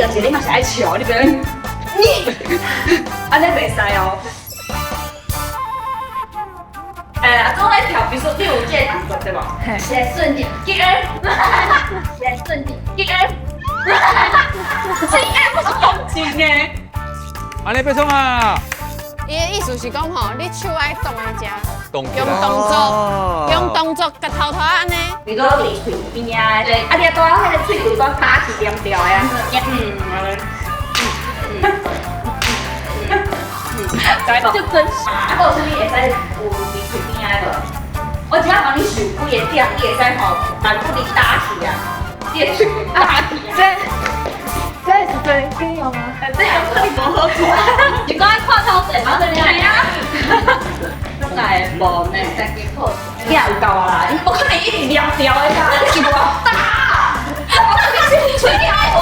著一个，你嘛是愛笑，你袂你，按呢袂使哦。阿總咧跳，比如說你有這个動作對無？是來順點，結恩，是來順點，結恩，這應該不是共情的。按呢欲創啊？伊的意思是講吼，你手愛動的遮，動用動作，用動作共頭頭按呢。比如說佇喙邊啊，對，啊你啊拄仔彼个喙唇講打起黏掉的啊，嗯，嗯，就真實。啊，還有啥物會使有佇喙邊仔的無？我只要幫你數幾个點，你會使吼，把不離打起啊，你的喙打起啊。這是真經有嗎？這樣可能無好做。是講愛看頭前嗎？對係啊。哪會無呢？家己靠。你也有夠啊啦，伊無可能一直黏掉的啦，你是偌大？我這個喙邊無